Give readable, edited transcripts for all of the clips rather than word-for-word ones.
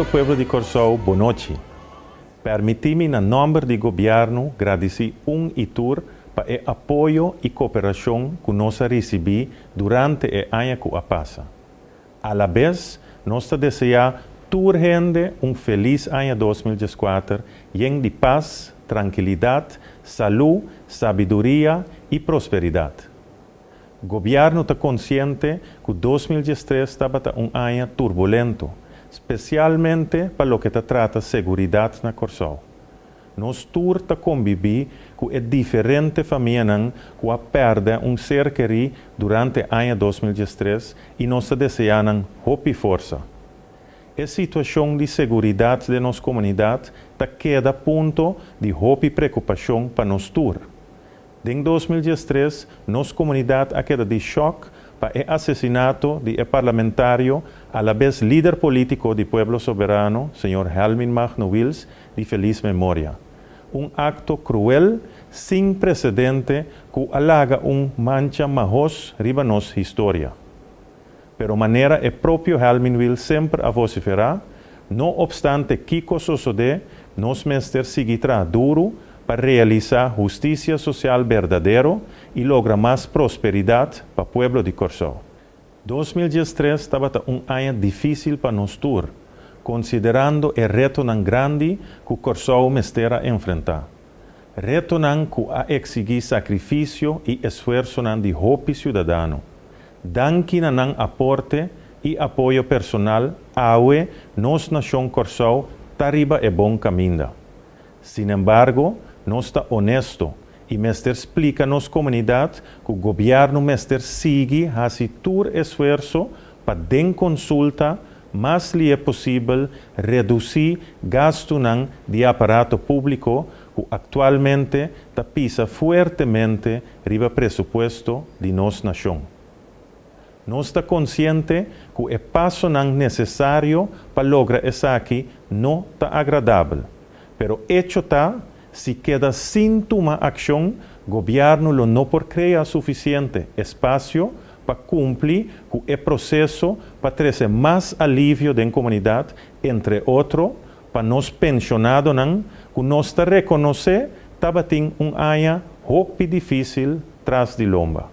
Kerido pueblo di Kòrsou, bonochi. Permití mi na nòmber di gobièrnu gradisí un i tur pa e apoyo i koperashon ku nos a risibí durante e aña ku a pasa. Alabes nos ta deseá tur hende un felis aña 2014 yen di pas, trankilidat, salú, sabiduria i prosperidat. Gobièrnu ta konsiente ku 2013 tabata un aña turbulento, spesialmente pa loke ta trata seguridat na Kòrsou. Nos tur ta kombibí ku e diferente famianan ku a pèrdè un ser kerí durante aña 2013 i nos ta deseá nan hopi forsa. E situashon di seguridat den nos komunidat ta keda punto di hopi preokupashon pa nos tur. Den 2013 nos komunidat a keda di shòk pa e asesinato di e parlamentario, alabes lider polítiko di Pueblo Soberano, señor Helmin Magno Wiels, di felis memoria. Un akto kruel, sin presedente, ku a laga un mancha mahos riba nos historia. Pero manera e propio Helmin Wiels semper a vosiferá, no opstante kiko sosodé, nos mester sigui traha duru pa realisá hustisia sosial berdadero i logra mas prosperidat pa pueblo di Kòrsou. 2013 tabata un aña difísil pa nos tur, konsiderando e retonan grandi ku Kòrsou mester a enfrentá. Retonan ku a eksigí sakrifisio i esfuersonan di hopi siudadano. Danki na nan aporte i apoyo personal, awe nos nashon Kòrsou ta riba e bon kaminda. Sinembargo, nos ta honesto i mester splika nos komunidat ku gobièrnu mester sigui hasi tur esfuerso pa den konsulta mas lihé posibel redusí gastunan di aparato públiko ku aktualmente ta pisa fuertemente riba presupuesto di nos nashon. Nos ta konsiente ku e pasonan nesesario pa logra esaki no ta agradabel. Pero echo ta, si keda sin tuma akshon, gobièrnu lo no por krea sufisiente espasio pa kumpli ku e proseso pa trese mas alivio den komunidat, entre otro pa nos penshonadonan ku nos ta rekonosé tabatin un aña hopi difísil tras di lomba.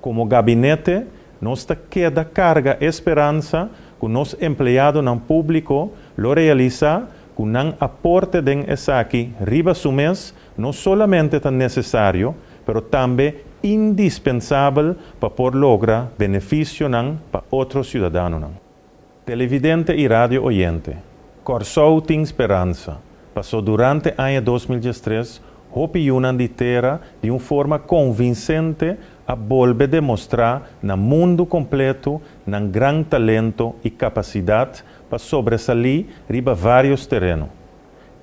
Komo gabinete nos ta keda karga e speransa ku nos empleadonan públiko lo realisá ku nan aporte den esaki riba su mes no solamente ta nesesario, pero tambe indispensabel pa por logra benefisionan pa otro siudadanonan. Televidente i radio oyente, Kòrsou tin speransa, pasó durante aña 2013 hopi yunan di tera di un forma konvinsente a bolbe demostrá na mundu kompleto nan gran talento i kapasidat pa sobresalí riba vários tereno.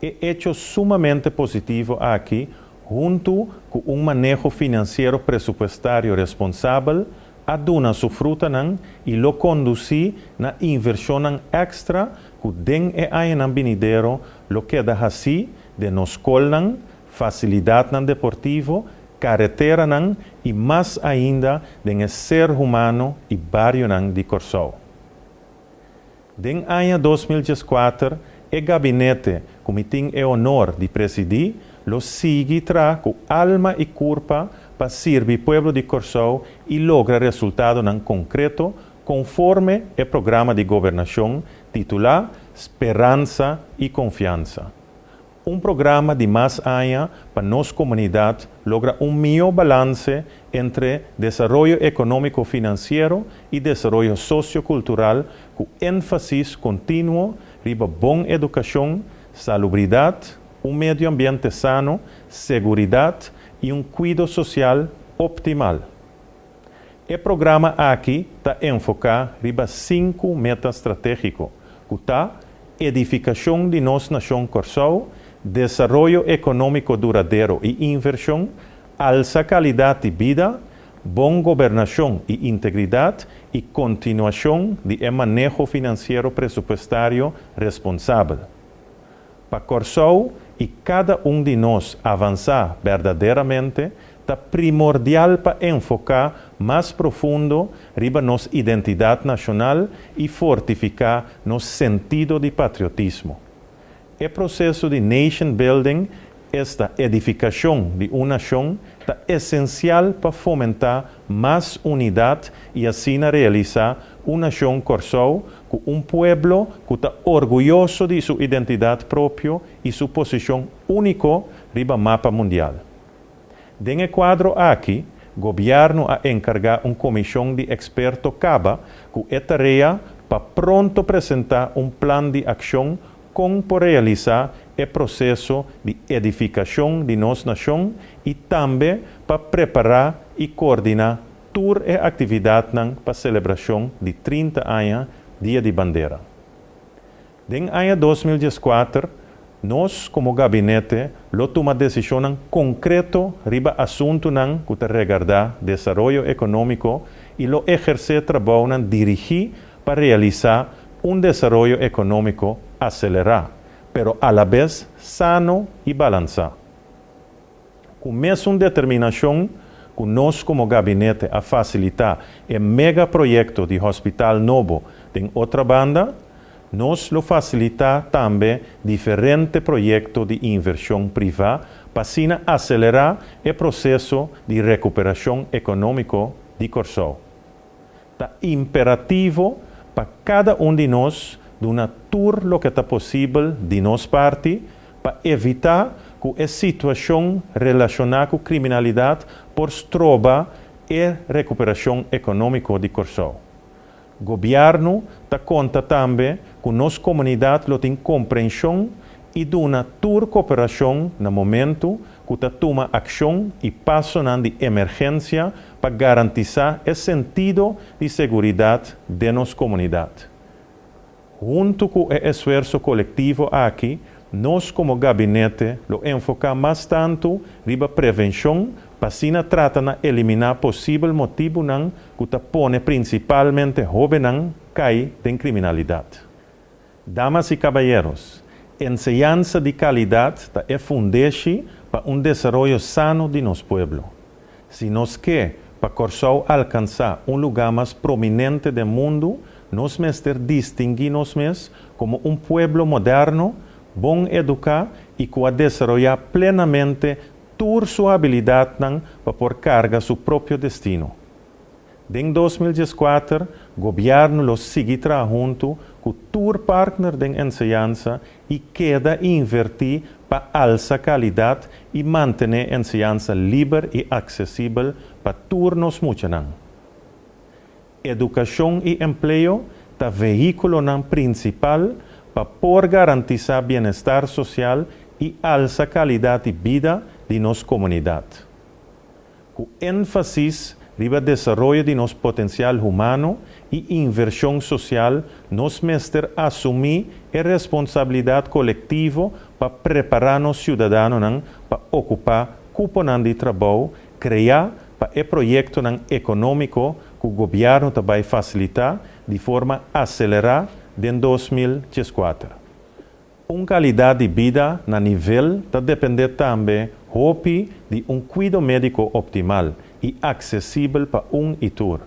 E echo sumamente positivo aki, huntu ku un maneho finansiero presupuestario responsabel, a duna su frutanan i lo kondusí na invershonnan èkstra ku den e añanan binidero lo keda hasí den nos skolnan, fasilidatnan deportivo, kareteranan i mas ainda den e ser humano i barionan di Kòrsou. Den aña 2014 e gabinete ku mi tin e honor di presidí lo sigui traha ku alma i kurpa pa sirbi pueblo di Kòrsou i logra resultadonan konkreto konforme e programa di gobernashon titulá Speransa i Konfiansa. Un programa di mas aña pa nos komunidat logra un mihó balanse entre desaroyo ekonómiko finansiero i desaroyo sosiokultural ku énfasis kontinuo riba bon edukashon, salubridat, un medio ambiente sano, seguridat i un kuido sosial optimal. E programa aki ta enfoká riba sinku meta stratégiko, ku ta, edifikashon di nos nashon Kòrsou, desaroyo ekonómiko duradero i invershon, alsa kalidat di bida, bon gobernashon i integridat i kontinuashon di e maneho finansiero presupuestario responsabel. Pa Kòrsou i kada un di nos avansá berdaderamente, ta primordial pa enfoká mas profundo riba nos identidat nashonal i fortifiká nos sentido di patriotismo. E proseso di nation building, esta edifikashon di un nashon, ta esensial pa fomentá mas unidat i asina realisá un nashon Kòrsou ku un pueblo ku ta orguyoso di su identidat propio i su posishon úniko riba mapa mundial. Den e kuadro aki, Gobièrnu a enkargá un komishon di eksperto kaba ku e tarea pa pronto presentá un plan di akshon kon por realisá e proseso di edifikashon di nos nashon i tambe pa prepará i koordiná tur e aktividatnan pa selebrashon di 30 aña Dia di Bandera. Den aña 2014, nos komo gabinete lo tuma desishonnan konkreto riba asuntunan ku ta regardá desaroyo ekonómiko i lo ehersé trabounan dirigí pa realisá un desaroyo ekonómiko aselerá, pero alabes sano i balansá. Ku mesun determinashon ku nos komo gabinete a fasilitá e mega proyekto di hospital nobo den Otrabanda, nos lo fasilitá tambe diferente proyekto di invershon privá pa asina aselerá e proseso di rekuperashon ekonómiko di Kòrsou. Ta imperativo pa kada un di nos duna tur loke ta posibel di nos parti pa evitá ku e situashon relashoná ku kriminalidat por stroba e rekuperashon ekonómiko di Kòrsou. Gobièrnu ta konta tambe ku nos komunidat lo tin komprenshon i duna tur koperashon na momentu ku ta tuma akshon i pasonan di emergensia pa garantisá e sentido di seguridat den nos komunidat. Huntu ku e esfuerso kolektivo aki, nos komo gabinete lo enfoká mas tantu riba prevenshon pa asina trata na eliminá posibel motibunan ku ta pone prinsipalmente hóbennan kai den kriminalidat. Damas i kabayeros, enseñansa di kalidat ta e fundeshi pa un desaroyo sano di nos pueblo. Si nos ke pa Kòrsou alkansá un lugá mas prominente den mundu, nos mester distinguí nos mes komo un pueblo moderno, bon eduká i ku a desaroyá plenamente tur su habilidatnan pa por karga su propio destino. Den 2014, gobièrnu lo sigui traha huntu ku tur partner den enseñansa i keda invertí pa alsa kalidat i mantené enseñansa liber i aksesibel pa tur nos muchanan. Edukashon i empleo ta vehíkulonan prinsipal pa por garantisá bienestar sosial i alsa kalidat di bida di nos komunidat. Ku énfasis riba desaroyo di nos potensial humano i invershon sosial, nos mester asumí e responsabilidat kolektivo pa prepará nos siudadanonan pa okupá kuponan di trabou kreá pa e proyektonan ekonómiko ku gobièrnu ta bai fasilitá di forma aselerá den 2014. Un kalidat di bida na nivel ta dependé tambe hopi di un kuido médiko optimal i aksesibel pa un i tur.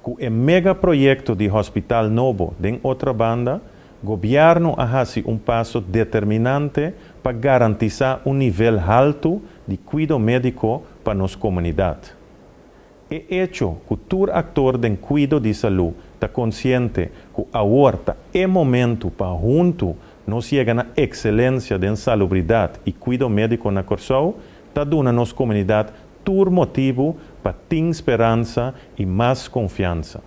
Ku e mega proyekto di hospital nobo den Otrabanda, gobièrnu a hasi un paso determinante pa garantisá un nivel haltu di kuido médiko pa nos komunidat. E echo ku tur aktor den kuido di salú ta konsiente ku awor ta e momentu pa huntu nos yega na ekselensia den salubridat i kuido médiko na Kòrsou, ta duna nos komunidat tur motibu pa tin speransa i mas konfiansa.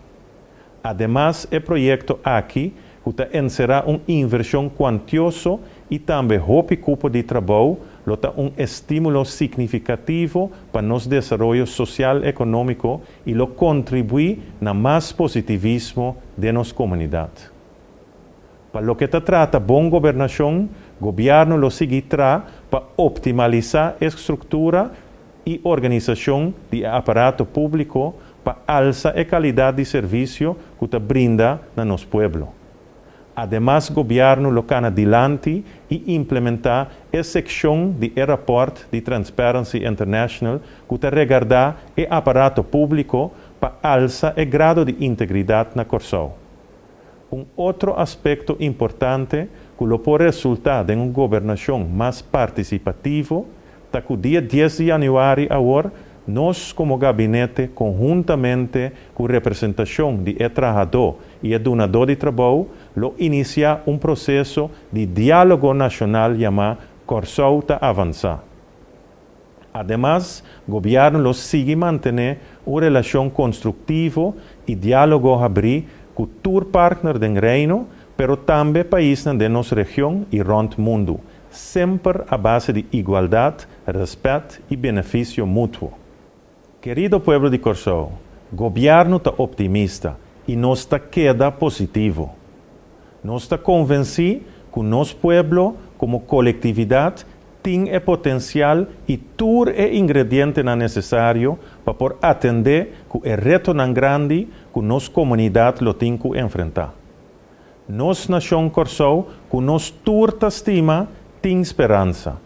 Ademas e proyekto aki ku ta enserá un invershon kuantioso i tambe hopi kupo di trabou lo ta un estímulo signifikativo pa nos desaroyo sosial ekonómiko i lo kontribuí na mas positivismo den nos komunidat. Pa loke ta trata bon gobernashon, gobièrnu lo sigui traha pa optimalisá e struktura i organisashon di e aparato públiko pa alsa e kalidat di servisio ku ta brinda na nos pueblo. Ademas gobièrnu lo kana dilanti i implementá e sekshon di e rapòrt di Transparency International ku ta regardá e aparato públiko. pa alsa e grado di integridat na Kòrsou. Un otro aspekto importante ku lo por resultá den un gobernashon mas partisipativo ta ku dia dies di yanüari awor nos komo gabinete konhuntamente ku representashon di e trahadó i e dunadó di trabou lo inisiá un proseso di diálogo nashonal yamá Kòrsou ta avansá. Ademas, gobièrnu lo sigui mantené un relashon konstruktivo i diálogo habrí ku tur partner den Reino, pero tambe paisnan den nos region i rònt mundu, semper a base di igualdat, rèspèt i benefisio mutuo. Kerido pueblo di Kòrsou, gobièrnu ta optimista i nos ta keda positivo. Nos ta konvensí ku nos pueblo komo kolektividat tin e potensial i tur e ingredientenan nesesario pa por atendé ku e retonan grandi ku nos komunidat lo tin ku enfrentá. Nos nashon Kòrsou ku nos tur ta stima tin speransa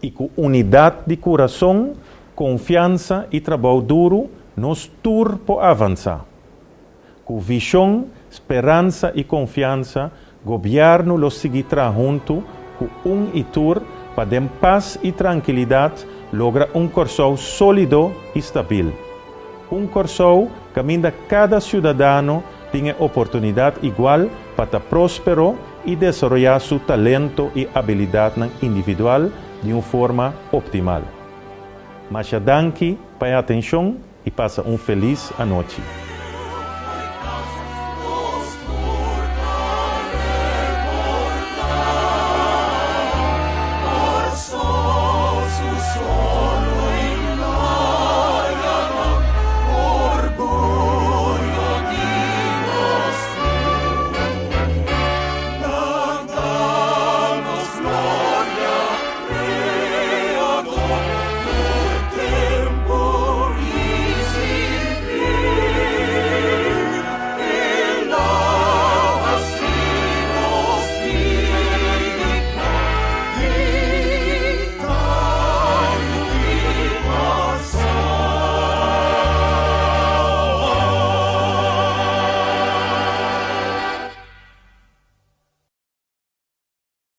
i ku unidat di kurason, konfiansa i trabou duru nos tur por avansá. Ku vishon, speransa i konfiansa gobièrnu lo sigui traha huntu ku un i tur pa den pas i trankilidat logra un Kòrsou sólido i stabil. Un Kòrsou kaminda kada siudadano tin e oportunidat igual pa ta próspero i desaroyá su talento i abilidatnan individual di un forma optimal. Masha danki pa e atenshon i pasa un felis anochi.